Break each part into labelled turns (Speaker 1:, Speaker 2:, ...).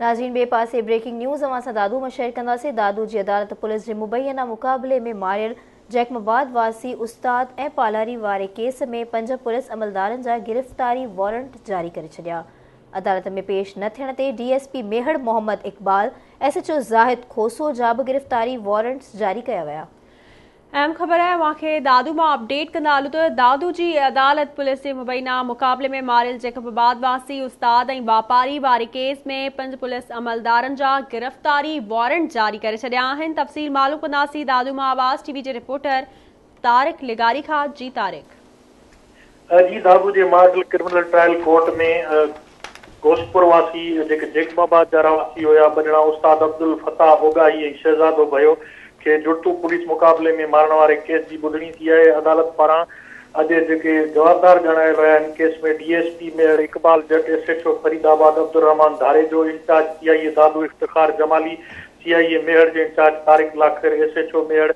Speaker 1: ناظرين ٻئي پاسي بريڪنگ نيوز اوهان سان دادو مان شيئر ڪنداسين دادو جي عدالت پوليس جي مبينا مقابلي ۾ ماريل جيڪب آباد واسي استاد ۽ پالاري واري ڪيس ۾ پنج پوليس عملدارن جا گرفتاري وارنٽ جاري ڪري ڇڏيا عدالت ۾ پيش نه ٿيڻ تي D S P Mehar Muhammad Iqbal S H O Zahid Khoso جا به گرفتاري وارنٽس جاري ڪيا ويا.
Speaker 2: اهم خبر اوهان کي دادو مان اپڊيٽ ڪندا هلون ته دادو جي عدالت پوليس جي مبينا مقابلي ۾ ماريل جيڪب آباد واسي استاد ۽ واپاري واري ڪيس ۾ پنج پوليس عملدارن جا گرفتاري وارنٽ جاري ڪري ڇڏيا آهن تفصيل معلوم ڪنداسين دادو مان آواز ٽي وي جي رپورٽر طارق لغاري کان جي طارق.
Speaker 3: جي دادو جي model criminal trial court ۾ Ghauspur واسي جيڪي جيڪب آباد جا رهواسي هيا، ٻه ڄڻا استاد عبدالفتاح اوڳاهي ۽ شهزادو ڀيو کي جڙتو پوليس مقابلي ۾ مارڻ واري ڪيس جي ٻڌڻي ٿي آهي. عدالت پاران اڄ جيڪي جوابدار ڄاڻايل ويا آهن case ۾ D S P Mehar Iqbal Jat, S H O Faridabad Abdulrahman Dharejo, incharge C I A Dadu Iftikhar Jamali, C I A Mehar جي incharge Tariq Lakhair, S H O Mehar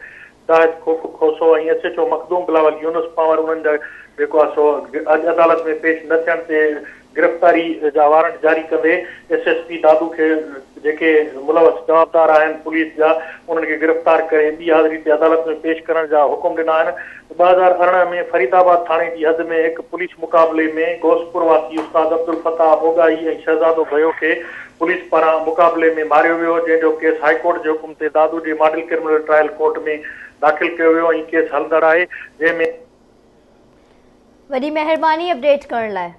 Speaker 3: Zahid Khoso ۽ S H O Makhdoom Bilawal Younis Panhwar انهن جا جيڪو آهي سو اڄ عدالت ۾ پيش نه ٿيڻ تي گرفتاري جا وارنٽ جاري ڪندي ايس ايس پي دادو کي جيڪي ملوث جوابدار آهن پوليس جا انهن کي گرفتار ڪري ٻي حاضري تي عدالت ۾ پيش ڪرڻ جا حڪم ڏنا آهن 2018 ۾ فريد آباد ٿاڻي جي حد ۾ هڪ پوليس مقابلي ۾ غوثپور واسي استاد عبدالفتاح اوڳاهي ۽ شهزادو ڀيو کي پوليس پاران مقابلي ۾ ماريو ويو، جنهن جو ڪيس هائي ڪورٽ جي حڪم تي دادو جي ماڊل ڪرمنل ٽرائل ڪورٽ ۾ داخل ڪيو ويو ۽ ڪيس هلندڙ آهي، جنهن ۾.
Speaker 1: وڏي مهرباني اپڊيٽ ڪرڻ لاء.